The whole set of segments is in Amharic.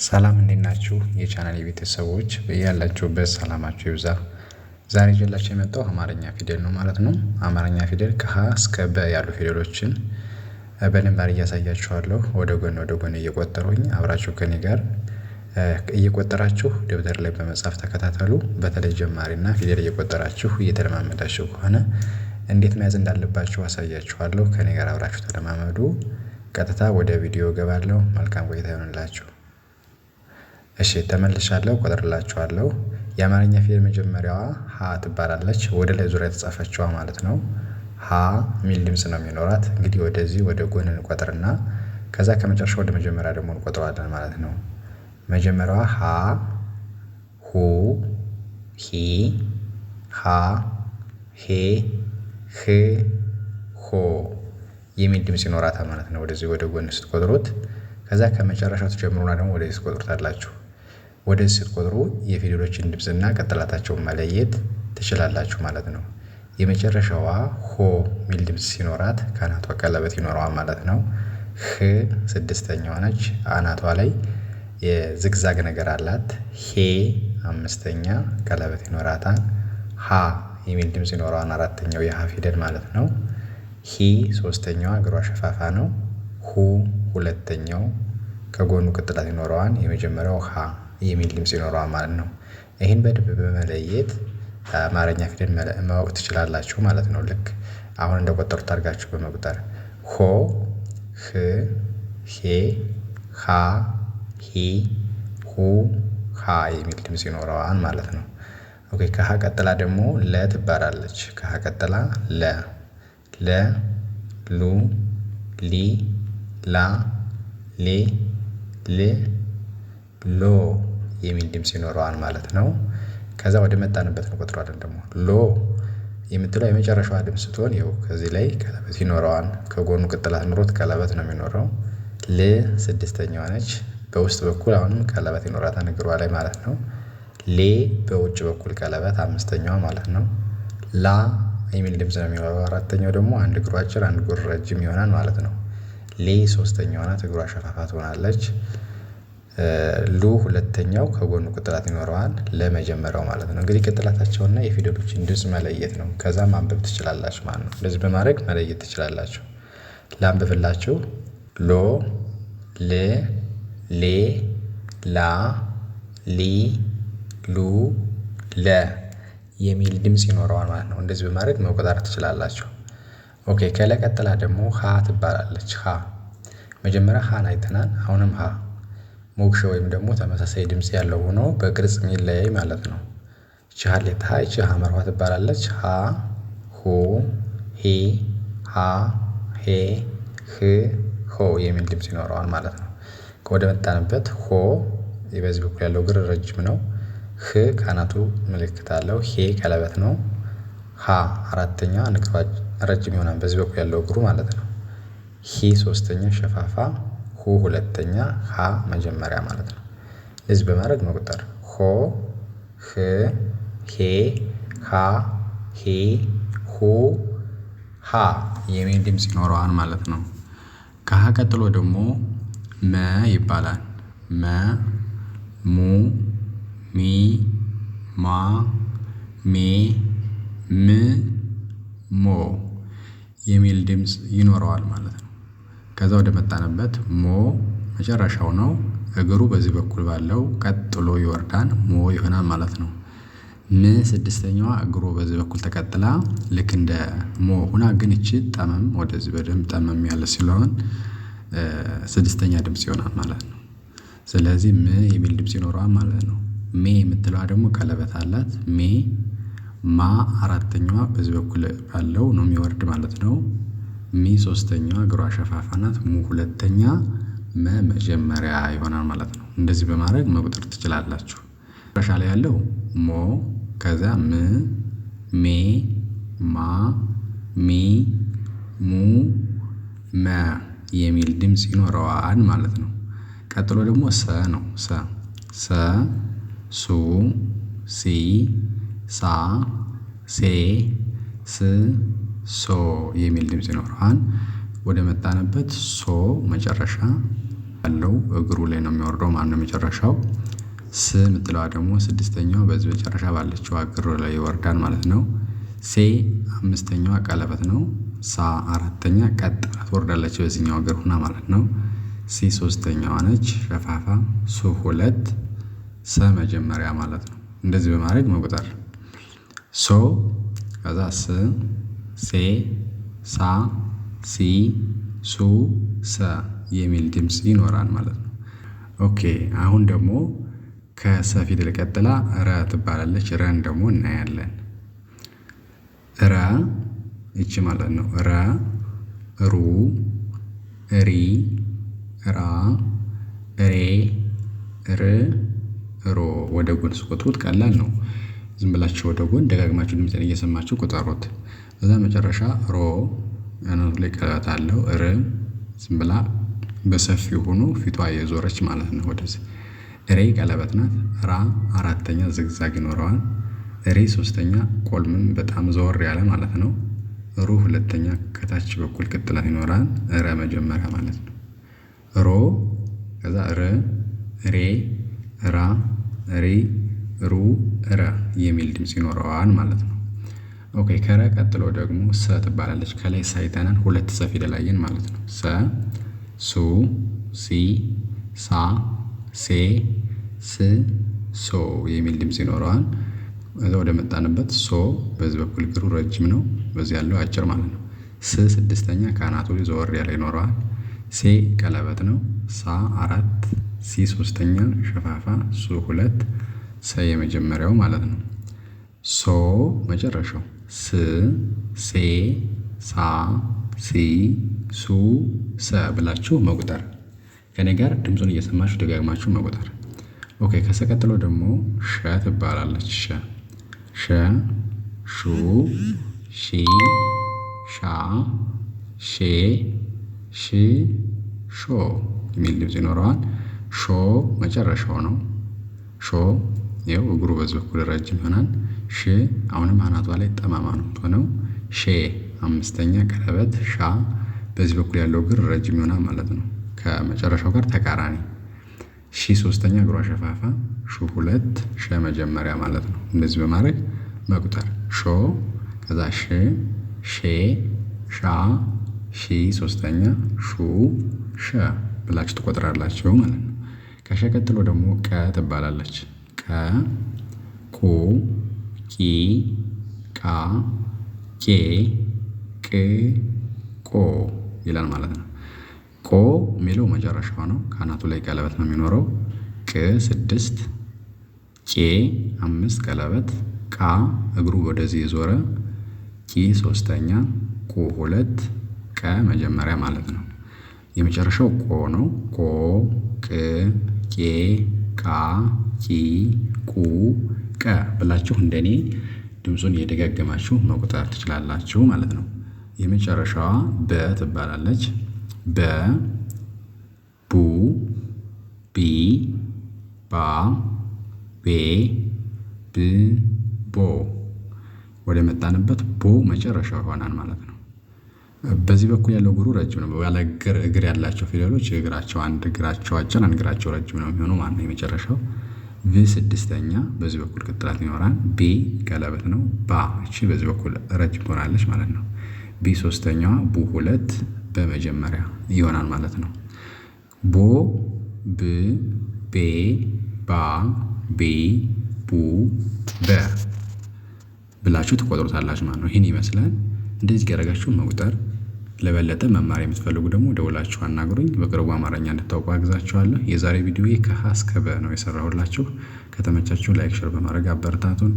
ሰላም እንዴት ናችሁ? የቻናል ቤተሰቦች በያላችሁበት ሰላማችሁ ይብዛ። ዛሬ ይዤላችሁ የመጣው አማርኛ ፊደል ነው ማለት ነው። አማርኛ ፊደል ከሀ እስከ በ ያሉ ፊደሎችን በደንብ አድርጌ አሳያችኋለሁ። ወደ ጎን ወደ ጎን እየቆጠሩኝ አብራችሁ ከኔ ጋር እየቆጠራችሁ ደብተር ላይ በመጻፍ ተከታተሉ። በተለይ ጀማሪና ፊደል እየቆጠራችሁ እየተለማመዳችሁ ከሆነ እንዴት መያዝ እንዳለባችሁ አሳያችኋለሁ። ከኔ ጋር አብራችሁ ተለማመዱ። ቀጥታ ወደ ቪዲዮ እገባለሁ። መልካም ቆይታ ይሆንላችሁ። እሺ ተመልሻለሁ፣ እቆጥርላችኋለሁ። የአማርኛ ፊደል መጀመሪያዋ ሀ ትባላለች። ወደ ላይ ዙሪያ የተጻፈችዋ ማለት ነው። ሀ የሚል ድምጽ ነው የሚኖራት። እንግዲህ ወደዚህ ወደ ጎን እንቆጥርና ከዛ ከመጨረሻ ወደ መጀመሪያ ደግሞ እንቆጥረዋለን ማለት ነው። መጀመሪያዋ ሀ፣ ሁ፣ ሂ፣ ሃ፣ ሄ፣ ህ፣ ሆ የሚል ድምጽ ይኖራታል ማለት ነው። ወደዚህ ወደ ጎን ስትቆጥሩት ከዛ ከመጨረሻው ትጀምሩና ደግሞ ወደዚህ ትቆጥሩታላችሁ። ወደዚህ ስትቆጥሩ የፊደሎችን ድምፅና ቅጥላታቸውን መለየት ትችላላችሁ ማለት ነው። የመጨረሻዋ ሆ የሚል ድምፅ ሲኖራት ከአናቷ ቀለበት ይኖረዋል ማለት ነው። ህ ስድስተኛዋ ነች። አናቷ ላይ የዝግዛግ ነገር አላት። ሄ አምስተኛ ቀለበት ይኖራታል። ሃ የሚል ድምፅ ይኖረዋል አራተኛው የሃ ፊደል ማለት ነው። ሂ ሶስተኛዋ እግሯ ሸፋፋ ነው። ሁ ሁለተኛው ከጎኑ ቅጥላት ይኖረዋል። የመጀመሪያው ሃ የሚል ድምጽ ይኖረዋል ማለት ነው። ይህን በደንብ በመለየት አማርኛ ፊደል ማወቅ ትችላላችሁ ማለት ነው። ልክ አሁን እንደቆጠሩት አድርጋችሁ በመቁጠር ሆ ህ ሄ ሃ ሂ ሁ ሃ የሚል ድምጽ ይኖረዋል ማለት ነው። okay ከሀ ቀጥላ ደግሞ ለ ትባላለች። ከሀ ቀጥላ ለ ለ ሉ ሊ ላ ሌ ል ሎ የሚል ድምጽ ይኖረዋል ማለት ነው። ከዛ ወደ መጣንበት እንቆጥረዋለን ደግሞ ሎ የምትለው የመጨረሻዋ ድምጽ ስትሆን ይኸው ከዚህ ላይ ቀለበት ይኖረዋል ከጎኑ ቅጥላት ኑሮት ቀለበት ነው የሚኖረው። ል ስድስተኛዋ ነች በውስጥ በኩል አሁንም ቀለበት ይኖራታል እግሯ ላይ ማለት ነው። ሌ በውጭ በኩል ቀለበት አምስተኛዋ ማለት ነው። ላ የሚል ድምጽ ነው የሚኖረው አራተኛው ደግሞ አንድ እግሯ አጭር አንድ እግሩ ረጅም ይሆናል ማለት ነው። ሌ ሶስተኛዋ ናት እግሯ ሸፋፋ ትሆናለች። ሉ ሁለተኛው ከጎኑ ቅጥላት ይኖረዋል ለመጀመሪያው ማለት ነው። እንግዲህ ቅጥላታቸውና የፊደሎችን ድምጽ መለየት ነው። ከዛ ማንበብ ትችላላችሁ ማለት ነው። እንደዚህ በማድረግ መለየት ትችላላችሁ። ላንብብላችሁ። ሎ ል ሌ ላ ሊ ሉ ለ የሚል ድምጽ ይኖረዋል ማለት ነው። እንደዚህ በማድረግ መቆጣጠር ትችላላችሁ። okay ከለ ቀጥላ ደግሞ ሀ ትባላለች። ሀ መጀመሪያ ሀን አይተናል። አሁንም ሀ ሞክሼ ወይም ደግሞ ተመሳሳይ ድምጽ ያለው ሆኖ በቅርጽ የሚለያይ ማለት ነው። ይቺ ሀሌታ ሀ ይቺ ሀመር ሀ ትባላለች። ሀ ሁ ሂ ሃ ሄ ህ ሆ የሚል ድምጽ ይኖረዋል ማለት ነው። ወደ መጣንበት ሆ በዚህ በኩል ያለው እግር ረጅም ነው። ህ ካናቱ ምልክት አለው። ሄ ቀለበት ነው። ሀ አራተኛ ንግሯ ረጅም ይሆናል በዚህ በኩል ያለው እግሩ ማለት ነው። ሂ ሶስተኛ ሸፋፋ፣ ሁ ሁለተኛ፣ ሀ መጀመሪያ ማለት ነው። እንደዚህ በማድረግ መቁጠር ሆ ህ ሄ ሃ ሂ ሁ ሃ የሚል ድምጽ ይኖረዋል ማለት ነው። ከሀ ቀጥሎ ደግሞ መ ይባላል። መ ሙ ሚ ማ ሜ ም ሞ የሚል ድምጽ ይኖረዋል ማለት ነው። ከዛ ወደ መጣንበት ሞ መጨረሻው ነው። እግሩ በዚህ በኩል ባለው ቀጥሎ ይወርዳል ሞ ይሆናል ማለት ነው። ም ስድስተኛዋ እግሩ በዚህ በኩል ተቀጥላ ልክ እንደ ሞ ሁና ግን ይቺ ጠመም ወደዚህ በደንብ ጠመም ያለ ስለሆን ስድስተኛ ድምጽ ይሆናል ማለት ነው። ስለዚህ ም የሚል ድምጽ ይኖረዋል ማለት ነው። ሜ የምትለዋ ደግሞ ቀለበት አላት። ሜ ማ አራተኛዋ በዚህ በኩል ባለው ነው የሚወርድ ማለት ነው። ሚ ሶስተኛዋ እግሯ ሸፋፋ ናት። ሙ ሁለተኛ፣ መ መጀመሪያ ይሆናል ማለት ነው። እንደዚህ በማድረግ መቁጠር ትችላላችሁ። መጨረሻ ላይ ያለው ሞ ከዛ ም ሜ ማ ሚ ሙ መ የሚል ድምጽ ይኖረዋል ማለት ነው። ቀጥሎ ደግሞ ሰ ነው። ሰ ሰ ሱ ሲ ሳ ሴ ስ ሶ የሚል ድምጽ ይኖረዋል። ወደ መጣንበት ሶ መጨረሻ ባለው እግሩ ላይ ነው የሚወርደው ማለት ነው የመጨረሻው። ስ የምትለዋ ደግሞ ስድስተኛዋ በዚህ መጨረሻ ባለችው እግሩ ላይ ይወርዳል ማለት ነው። ሴ አምስተኛዋ ቀለበት ነው። ሳ አራተኛ ቀጥ ብላ ትወርዳለች በዚህኛው እግር ሁና ማለት ነው። ሲ ሶስተኛዋ ነች ሸፋፋ። ሱ ሁለት፣ ሰ መጀመሪያ ማለት ነው። እንደዚህ በማድረግ መቁጠር ሶ ከዛ ስ ሴ ሳ ሲ ሱ ሰ የሚል ድምጽ ይኖራል ማለት ነው። Okay አሁን ደግሞ ከሰ ፊደል ቀጥላ ረ ትባላለች። ረን ደግሞ እናያለን። ረ ይቺ ማለት ነው። ረ ሩ ሪ ራ ሬ ር ሮ። ወደ ጎን ስቆጥሩት ቀላል ነው። ዝም ብላችሁ ወደ ጎን ደጋግማችሁ ድምፅን እየሰማችሁ ቁጠሩት። እዛ መጨረሻ ሮ አናቱ ላይ ቀለበት አለው። ር ዝም ብላ በሰፊው ሆኖ ፊቷ የዞረች ማለት ነው ወደዚህ። ሬ ቀለበት ናት። ራ አራተኛ zigzag ይኖረዋል። ሪ ሶስተኛ ቆልምም በጣም ዘወር ያለ ማለት ነው። ሩ ሁለተኛ ከታች በኩል ቅጥላት ይኖራል። ረ መጀመሪያ ማለት ነው። ሮ ከዛ ር ሬ ራ ሪ ሩ ረ የሚል ድምጽ ይኖረዋል ማለት ነው። Okay ከረ ቀጥሎ ደግሞ ሰ ትባላለች። ከላይ ሳይተናን ሁለት ሰ ፊደል አየን ማለት ነው። ሰ ሱ ሲ ሳ ሴ ስ ሶ የሚል ድምጽ ይኖረዋል። ከዛ ወደ መጣንበት ሶ በዚህ በኩል እግሩ ረጅም ነው፣ በዚህ ያለው አጭር ማለት ነው። ስ ስድስተኛ ከአናቱ ዘወር ያለ ይኖረዋል። ሴ ቀለበት ነው። ሳ አራት፣ ሲ ሶስተኛ ሸፋፋ፣ ሱ ሁለት፣ ሰ የመጀመሪያው ማለት ነው። ሶ መጨረሻው ስ ሴ ሳ ሲ ሱ ሰ ብላችሁ መቁጠር። ከኔ ጋር ድምፁን እየሰማችሁ ደጋግማችሁ መቁጠር። Okay ከሰ ቀጥሎ ደግሞ ሸ ትባላለች። ሸ ሸ ሹ ሺ ሻ ሼ ሽ ሾ የሚል ድምፅ ይኖረዋል። ሾ መጨረሻው ነው። ሾ ይኸው እግሩ በዚህ በኩል ረጅም ይሆናል። ሽ አሁንም አናቷ ላይ ጠማማ ነው የምትሆነው። ሼ አምስተኛ ቀለበት፣ ሻ በዚህ በኩል ያለው እግር ረጅም ይሆናል ማለት ነው። ከመጨረሻው ጋር ተቃራኒ። ሺ ሶስተኛ እግሯ ሸፋፋ፣ ሹ ሁለት፣ ሸ መጀመሪያ ማለት ነው። እንደዚህ በማድረግ መቁጠር ሾ ከዛ ሽ ሼ ሻ ሺ ሶስተኛ ሹ ሸ ብላችሁ ትቆጥራላችሁ ማለት ነው። ከሸ ቀጥሎ ደግሞ ቀ ትባላለች። ቀ ቁ ቂ ቃ ቄ ቅ ቆ ይላል ማለት ነው። ቆ የሚለው መጨረሻው ነው። ከአናቱ ላይ ቀለበት ነው የሚኖረው። ቅ ስድስት፣ ቄ አምስት ቀለበት፣ ቃ እግሩ ወደዚህ የዞረ፣ ቂ ሶስተኛ፣ ቁ ሁለት፣ ቀ መጀመሪያ ማለት ነው። የመጨረሻው ቆ ነው። ቆ ቅ ቄ ቃ ቂ ቁ ቀ ብላችሁ እንደኔ ድምፁን እየደጋገማችሁ መቁጠር ትችላላችሁ ማለት ነው። የመጨረሻዋ በ ትባላለች። በ ቡ ቢ ባ ቤ ብ ቦ ወደ መጣንበት ቦ መጨረሻው ይሆናል ማለት ነው። በዚህ በኩል ያለው እግሩ ረጅም ነው። ያለ እግር ያላቸው ፊደሎች እግራቸው አንድ እግራቸው አጭር አንድ እግራቸው ረጅም ነው የሚሆነው ማለት ነው። የመጨረሻው ብ ስድስተኛ በዚህ በኩል ቅጥላት ይኖራል። ቤ ቀለበት ነው። ባ እቺ በዚህ በኩል ረጅም ትሆናለች ማለት ነው። ቢ ሶስተኛዋ፣ ቡ ሁለት፣ በመጀመሪያ ይሆናል ማለት ነው። ቦ ብ ቤ ባ ቤ ቡ በ ብላችሁ ትቆጥሩታላችሁ ማለት ነው። ይህን ይመስላል። እንደዚህ ያደረጋችሁ መቁጠር። ለበለጠ መማር የምትፈልጉ ደግሞ ደውላችሁ አናግሩኝ። በቅርቡ አማርኛ እንድታውቁ አግዛችኋለሁ። የዛሬ ቪዲዮ ከሀ እስከ በ ነው የሰራሁላችሁ። ከተመቻችሁ like፣ share በማድረግ አበረታቱን።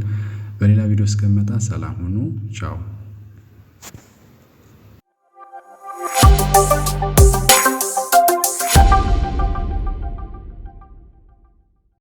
በሌላ ቪዲዮ እስከምመጣ ሰላም ሁኑ። ቻው።